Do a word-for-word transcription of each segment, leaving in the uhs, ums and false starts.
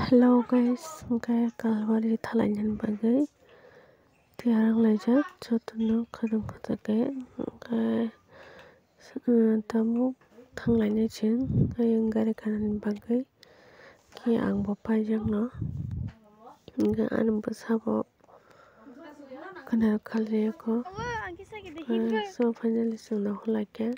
Hello guys, hwnkhe Kalbari thalainani bagwi tiyar wng laijak jotono khadang khajak khe, hwnkhe, uh, tabuk thanglainai chwng ayang gari kanani bagwi khe ang bo paijakno, hwnkhe ani bwsabo khwnarok khaljak kho. So finally chwng nokhorlaikha.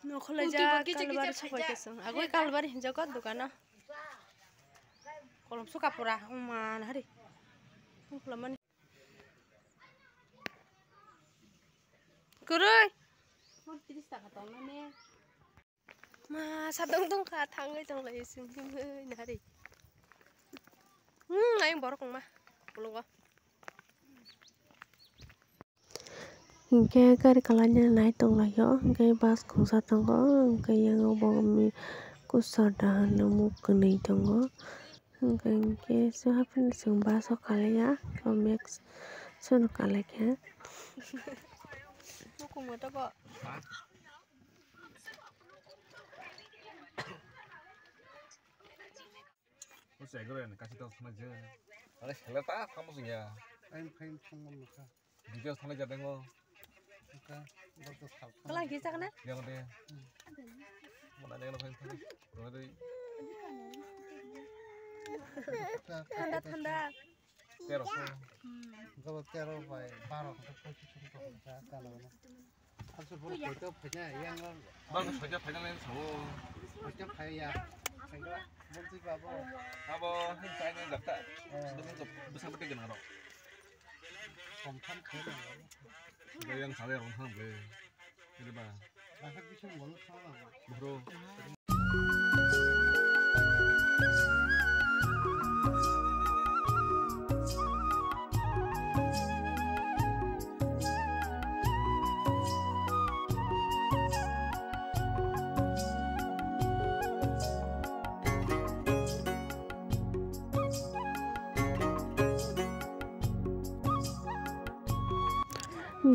Nokhorlaijak Kalbari sopai kasong. Agoi Kalbari hinjak o dukano. Kolom suka pura, uman hari. Nokholamani. Kwrwi. Ma, sadong dong kha, thangwi tong lai, sungkimwi nari. Hmm, ayang borok wngma, ulo. Hinkhe gari kalaina nai tong lai o, hinkhe bus khungsa tongo, hinkhe yang bo kusa dahan muk kwnwi tongo. Hwnkhe, hwnkhe, so haphano chwng bus o kalaiya, o max sono kalaikha. Nukhungma tabok. O chai gore ni kasi tok thangna je. Are khela ta thangmo sing ya. Ain phain thangmo nukha. Video thangna jadeng o. Nukha, bak to sal. Kala gisa kana? Dia mate. Mana dia kena phain thangna. Thangna dei. Thanda, thanda. Tero so. Gabo tero bai baro ko pochi sum to ka kana na. Asu bor ko to phanya yang. Bang soja phanya nai sao. Soja phaya. Phaya. Bor ti babo. Abo hin sai nai dakta. Sedang tu besar betul kena ro. Kompon phaya. Yang saya orang hang ble. Ini ba. Bro.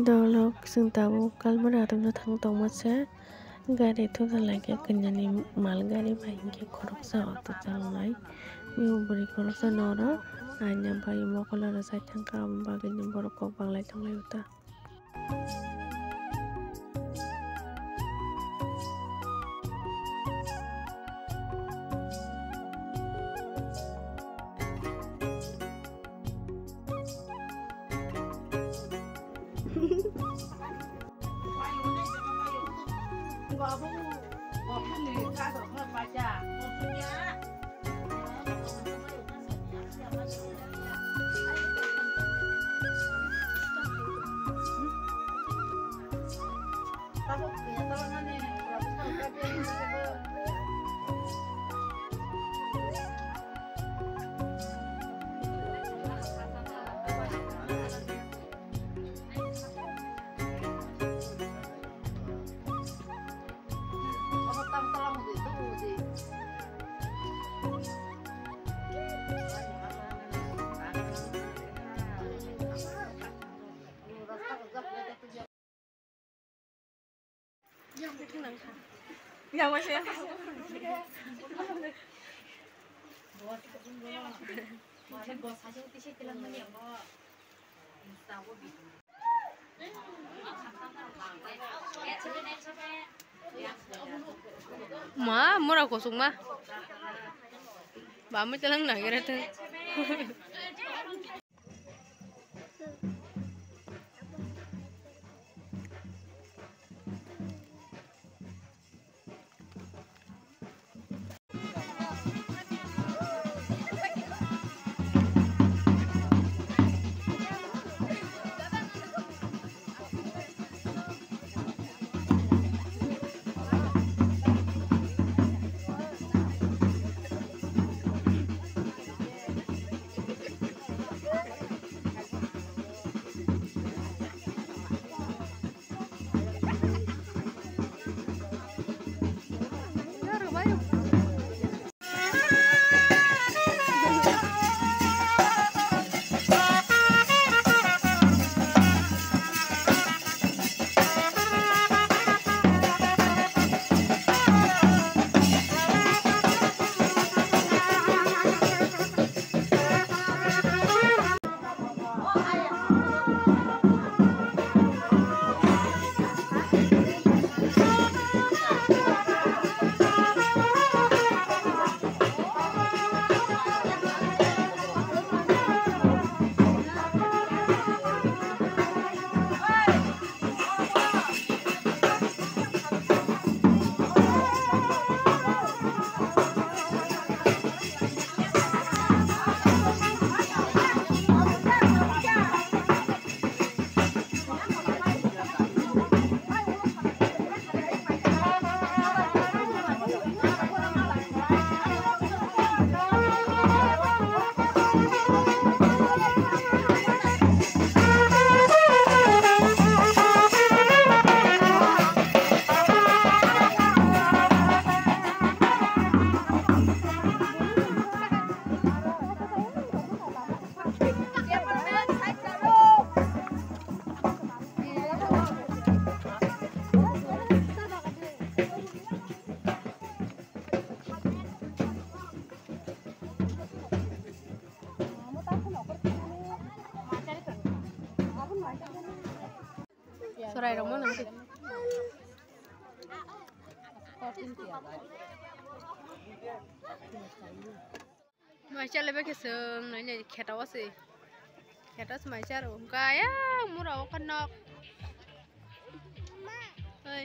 Dolok chwng tabuk Kalbari hathái thang tongma se. Gari thujak lai khe kanya ni mal gari bai hinkhe khoroksa auto chalok nai. Bini bwrwi khoroksa noro aina bai mokol o rwchai thang kha, aboni bagwi ni borok kok bang lai tong lai o ta. Ma, mura kosong ma. Ba, mui telang na gere te. Rai rok mano. Mai chale be keseng nai nai kheta o se. Kheta o se mai charo. Gaya mura o kanok. Oi.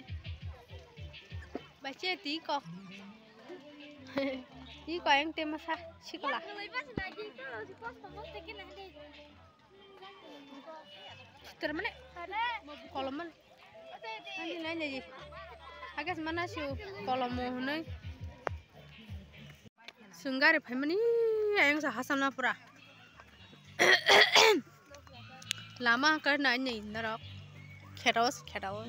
Bache ti ko. Ti ko yang te masa sikla. Sitor mane kolom mane. Ani nai nai. Agas mana su kolom mo hunai. Sungari phaimani ayang sa hasamna pura. Lama kar nai nai narok. Kheros kherao.